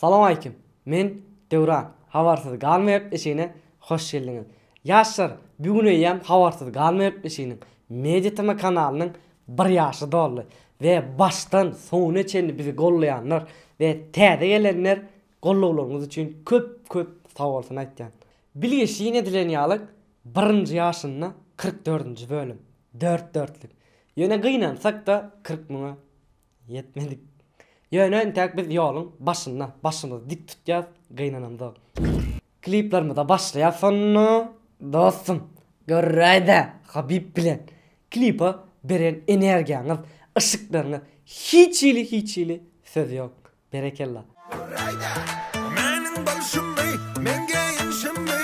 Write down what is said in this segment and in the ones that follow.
Salowmalikim! Men Döwran. Habarsyz galma gepleşigine hoş geldiňiz. Ýaşlar, bu gün eýýäm Habarsyz galma gepleşiginiň Media TM kanalynyň bir ýaşy doldy we başdan soňuna çenli bizi gollaýanlar we täze gelenler gollawlaryňyz üçin köp köp sagbolsun aýtýan. Bilge şin edilen ýaly birinji ýaşynda 44-nji bölüm. Dört dörtlük. Ýöne gynansak-da 40 müňe Ýetmedik. Ýöne entäk biz ýoluň başynda, başymyzy dik tutýas, gynanamzok. Kliplerimize başlaýas sonda dostum, görräýdä Habib bilen klipa beren energiýaňyz, yşyklaryňyz hiç hili hiç hili söz ýok. Berekella. Meniň bolşummy, meň geýinşimmi?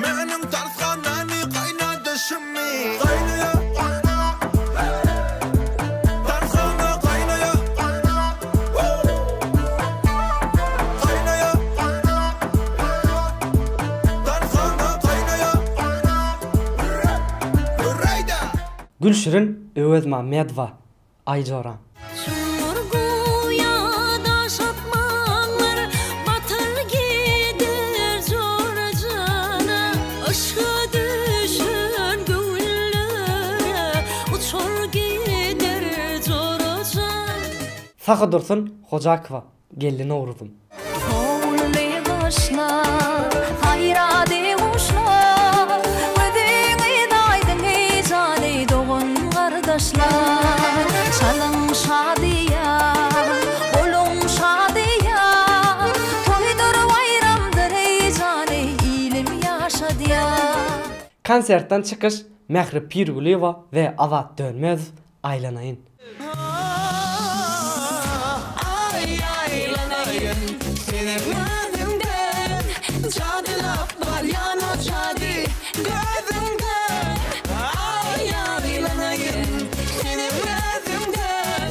Meniň tarsganany gaýnadyşymmy? Gaýnaýa, tarsgana gaýnaýa, gaýnaýa, tarsgana gaýnaýa. Göräýdä! Gülşirin Öwezmammedowa Aý joram. Çuňňur guýa daş atmaňlar, Batar gider jora jana. Yşga düşen göwünlere, Uçar gider jora jan. Sahydursun Hojakowa Geldi Nowruzym. Howly gyşlar, saýrady guşlar, Gözüňiz aýdyň eý jan eý dogan-gardaşlar. Çalyň şadyýa, boluň şadyýa, Toýdur baýramdyr eý jan eý ilim ýaşadýa. Konsertden çykyş Mähri Pirgulyýewa we Azat Dönmezow Aýlanaýyn. Aý aýlanaýyn senem gözüňden Jadylap barýan o jady gözüňden Aý aýlanaýyn senem gözüňden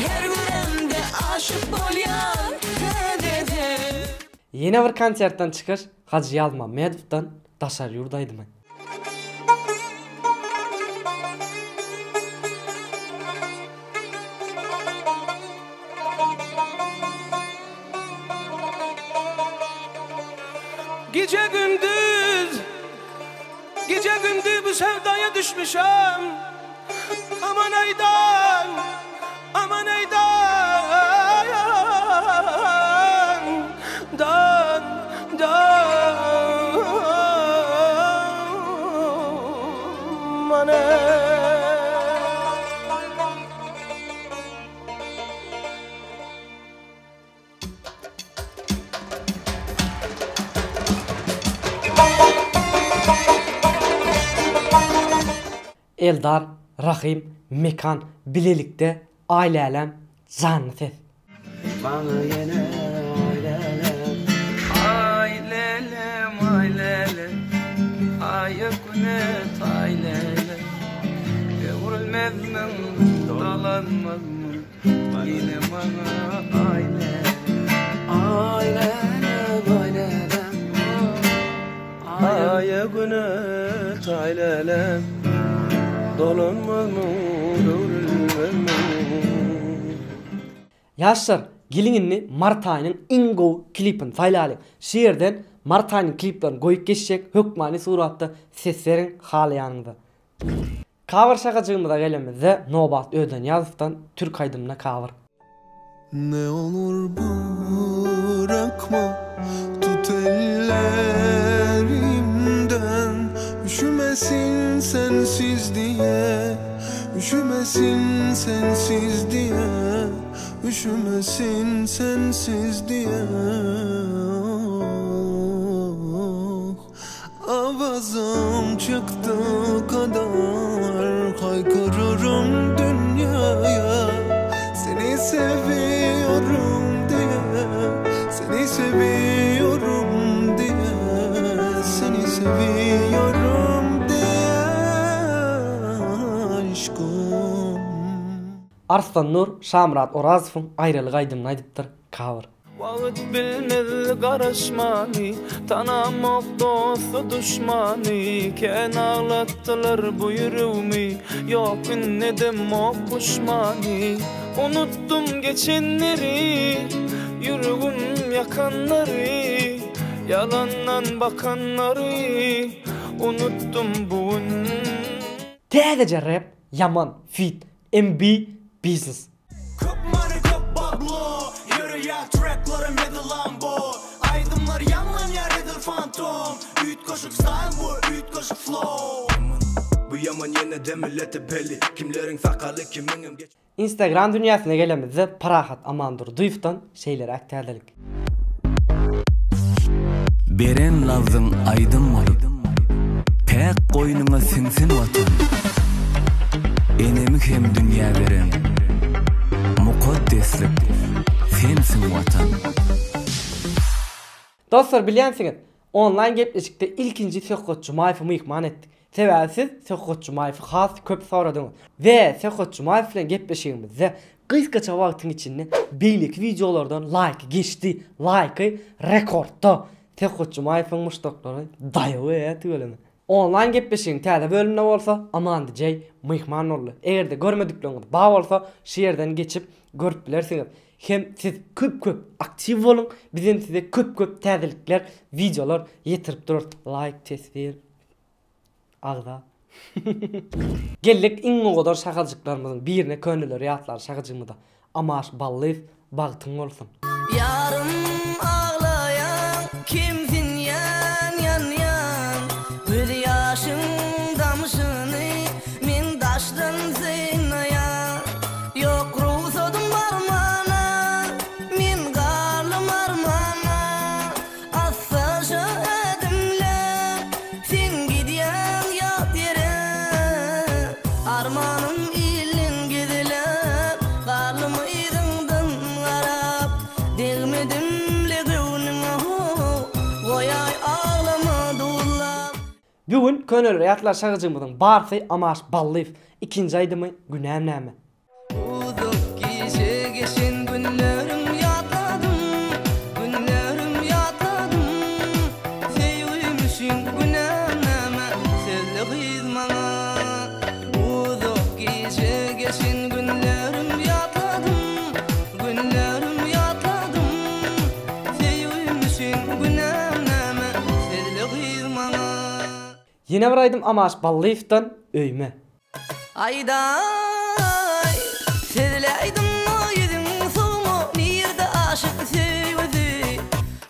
Her göremde aşyk bolýan täzeden. Ýene bir konsertden çykyş Hajy Ýazmammedowdan daşary ýurt aýdymy. Gije gündüz Gije gündüz bu sevdaya düşmüşem Aman eydan Aman eydan Dan Dan Aman ey. Eldar, Rahym, Mekan bilelikde Aý läläm janly ses. Maňa ýene aý lälem. Aý lälem, aý lälem, Aýa güne taý lälem. Öwrülmezmiň, dolanmazmyň, Ýene maňa aý lälem. Aý lälem, aý lälem, Aýa güne taý lälem, Dolanmazmyň, öwrülmezmiň. Ýaşlar, geliň indi mart aýynyň iň gowy klipini saýlalyň. Şu ýerden mart aýynyň kliplerini goýup geçjek, hökmany suratda ses beriň halaýanyňyza. Cover şakajygymyza gelenimizde Nobat Ödenýazowdan türk aýdymyna cover. Ne olur bırakma tut ellerimden Üşümesin sensiz diye Üşümesin sensiz diye Üşümesin sensiz diye Oh Avazım çıktığı kadar Haykırırım dünyaya Seni seviyorum diye Seni seviyorum diye Seni seviyorum diye Aşkım Arslan Nur Şamyrat Orazowyň Aýralyk aýdymyny aýdypdyr cover. Wagt bilmez garaşmany, Tanamok dosty duşmany, Kän aglatdylar bu ýüregmi, Ýok indi edemok puşmany. Unutdym geçenleri, Ýüregim ýakanlary Ýalandan bakanlary Unutdym bu gün. Täzeje rap ýaman feat MB Business. Köp many köp bablo Ýöreýär treklerim edil lambo Aýdymlar ýaňlanýar edil fantom Üýtgeşik style bu üýtgeşik flow. Bu ýaman ýene-de millete belli Kimleriň sakaly kimiňem geç. Instagram dünýäsine gelemizde Parahat Amandurdyýewden şeýleräk täzelik. Beren labzyň aýdym bolup, Päk goýnuňa siňsin Watan. Enemi hem dünýä beren, Mukaddeslik sensiň Watan. Dostlar bilýänsiňiz, onlaýn gepleşikde ilkinji Söhbet Jumaýewi myhman etdik. Sebäbi siz Söhbet Jumaýewi has köp soradyňyz. We Söhbet Jumaýew bilen gepleşigimizde gysgaça wagtyň içinde beýleki wideolardan laýky geçdi. Laýky rekordda. Söhbet Jumaýewiň muşdaklary daýaw eýä tüweleme. Onlaýn gepleşigiň täze bölüminde bolsa Aman DJ myhman boldy. Eger-de görmedikleriňiz bar bolsa şu ýerden geçip görüp bilersiňiz. Hem siz köp köp aktiw boluň bizem size köp köp täzelikler wideolar ýetirip durarys. Laýk teswir agza. Geldik iň owadan şagajyklarymyzyň birine köneleri ýatlar şagajygymyza. Amaş Ballyýew bagtyň bolsun. Ýarym aglaýaň kemsinýän ýanýan Göz ýaşyň damşyny men daşdan synlaýan Ýok rugsadym barmana men galdym armana Assaja ädimläp sen gidýäň ýat ýere Armanym ilden gizläp galdym yzyňdan garap Degmedim-le göwnüňe how goýaý aglama duzlap. Bu gün Köneler ýatlar şagyjygymyzyň barsy Amaş Ballyýew ikinji aýdymy Günäm näme? Uzak gije geçen günlerim ýatladym, günlerim ýatladym. Söýgim üçin günäm näme, sözle gyz maňa. Uzak gije geçen günlerim ýatladym, günlerim ýatladym. Söýgim üçin günäm näme, sözle gyz maňa. Ýene bir aýdym Amaş Ballyýewden Öýme. Aýdaý, sözläýdimmo ýüzüň sowma, Nirde aşyk söýgüsi?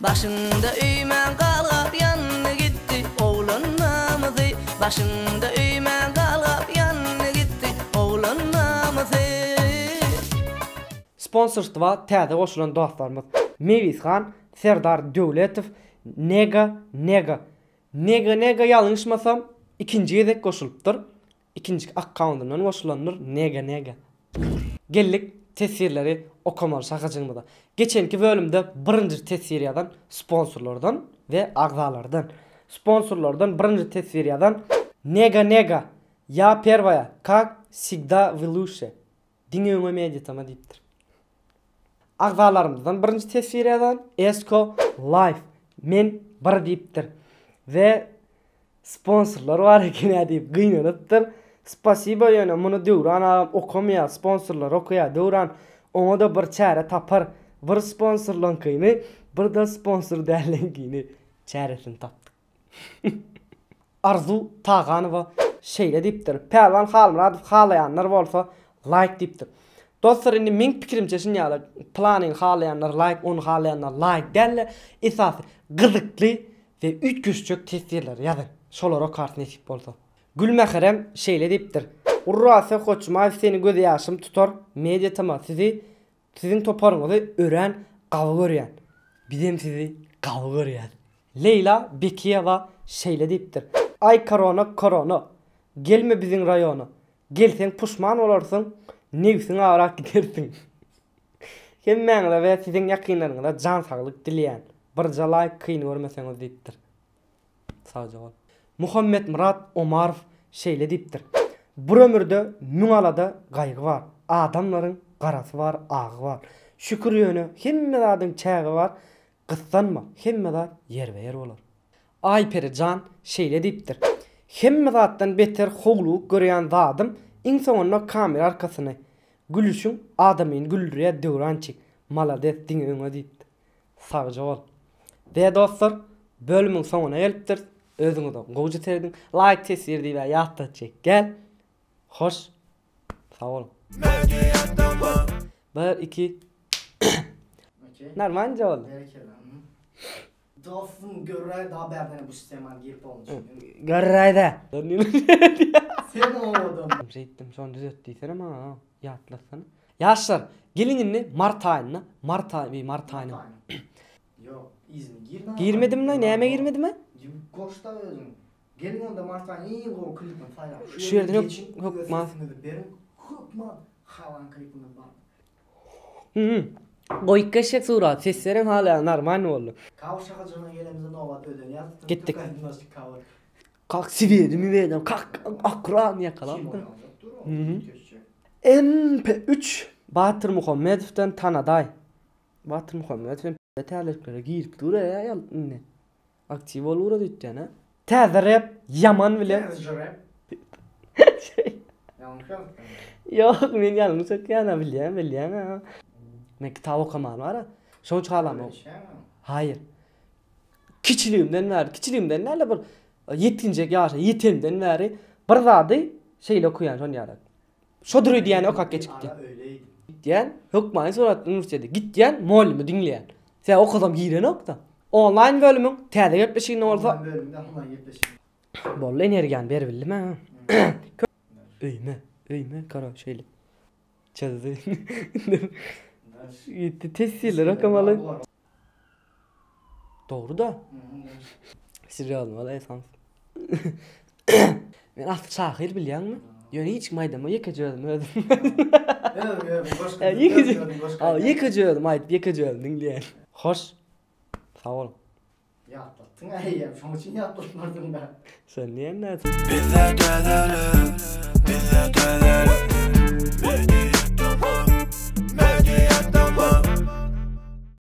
Başyňda öýmäň galgap ýandy gitdi, Oglan namysy. Başyňda öýmäň galgap ýandy gitdi, Oglan namysy. Sponsorstwa täze goşulan dostlarymyz Mewis han, Serdar Döwletow, Nega Nega. Nega Nega ýalňyşmasam ikinji gezek goşulypdyr. Ikinji akkaundyndan goşulandyr Nega Nega. Geldik teswirleri okamaly şahajygymyza. Geçenki bölümde birinji teswir ýazan sponsorlardan we agzalardan. Sponsorlardan birinji teswir ýazan Nega Nega Ýa perwaýa kak sigda wy luşe Diňe öňe mediatama diýipdir. Agzalarymyzdan birinji teswir ýazan Esko Life men bir diýipdir. We Sponsorlar bar eken-ä diýip gynanypdyr. Spasibo ýöne muny Döwran agam okamaýar, sponsorlar okaýar. Döwran oňa-da bir çäre tapar. Bir sponsorlaňkyny, bir-de sponsor dälleňkini. Çäresini tapdyk. Arzuw Taganowa şeýle diýipdir, Pälwan Halmyradow halaýanlar bolsa laýk diýipdir. Dostlar indi meň pikirimçe şun ýaly planyny halaýanlar laýk, ony halaýanlar laýk däl-de esasy gyzykly we üýtgeşjek teswirleri ýazyň. Şolary okarys nesip bolsa. Gülmährem şeýle diýipdir, Urra Söhbet Jumaýew seni gözýaşym tutar Media TM sizi siziň toparyňyzy örän gawy görýän. Bizem sizi gawy görýäs. Leýla Bekiýewa şeýle diýipdir, Aý korona korona, gelme biziň raýona, gelseň puşman bolarsyň, nebsiň agrak gidersiň. Hemmäňize we siziň ýakynlaryňyza jan saglyk dileýän. Birje laýk kyn görmeseňiz diýipdir. Sagja bol. Muhammetmyrat Omarow şeýle diýipdir, Bir ömürde müň alada gaýgy bar. Adamlaryň garasy bar, agy bar. Şükür ýöne hemme zadyň çägi bar. Gyssanma, hemme zat ýerbe-ýer bolar. Aýperi jan şeýle diýipdir, Hemme zatdan beter howlugyp görýän zadym iň soňunda kamera arkasyny. Gülüşiň adamyny güldürýär Döwrançik. Malades diňe öňe diýipdir. Sagja bol. We dostlar, bölümiň soňuna gelipdiris. Özüňize gowja serediň. Laýk teswir diýibä ýatlatjak gel. Hoş. Sag boluň. Bir, iki. Normalnja boldy. Berekella. Dostum görräý daha bärden bu sistemany girip bolmuşyn. Görräý-dä. Sen owadan. Şeýtdim, şony düzet diýsene maňa, ýatlatsana. Ýaşlar, geliň indi mart aýynda, mart aýy, mart aýynyň. Ýok, yzyny girme. Girmedim-le, nämä girmedim-ä? Goşda özüň. Geliň onda mart aýynyň iň gowy klipini saýlap. Şu ýerden hökman. Sesiňizi beriň, hökman halan klipiňiz bar. Goýup geçjek surat, seslerem hala normalny boldy. Cover şakajygyna gelemizde nobat ödeni ýazypdyr. Gitdik. Kak siwedi miwedem kak akkurat ýakalapdyr. MP3 Batyr Muhammedowdan tanadaý. Batyr Muhammedow hem täzeliklere girip dur ýa indi. Aktiw bolup ugrady öýtýän a. Täze rep ýaman bilen. Täze rep. Ýalňyş ýazypdyň. Ýok men ýalňyş okýan-a bilýän bilýän a. Men kitap okaman bar-a. Şoň üçin halamok. Haýyr. Kiçiligimden bäri, kiçiligimden däl-de bir ýetginjek ýaşa ýetenimden bäri bir zady şeýle okaýan şon ýaly. Şodur öýdýäni okap geçip gitýän. Gitýän, hökmany suratda uniwersitete gitýän, mugallymy diňleýän. Sebäbi okasam girenok-da. Onlaýn bölümiň täze gepleşiginde bolsa. Onlaýn bölümde onlaýn gepleşik. Boldy energiýany beribildim-ä. Öýme, öýme, karo şeýle. Çözdi. Gitdi tesirler okamaly. Dogry-da. Serialny wala esans. Men asly şahyr bilýäňmi? Ýöne hiç kim aýdamok, ýekeje özüm özüm. Ýekeje, ýekeje özüm aýdyp, ýekeje özüm diňleýän. Hoş. Sag boluň. Ýatlatdyň eýýäm, şoň üçin ýatlatmadyň-da. Sen diýen näçe? Bizde täzelik, bizde täzelik.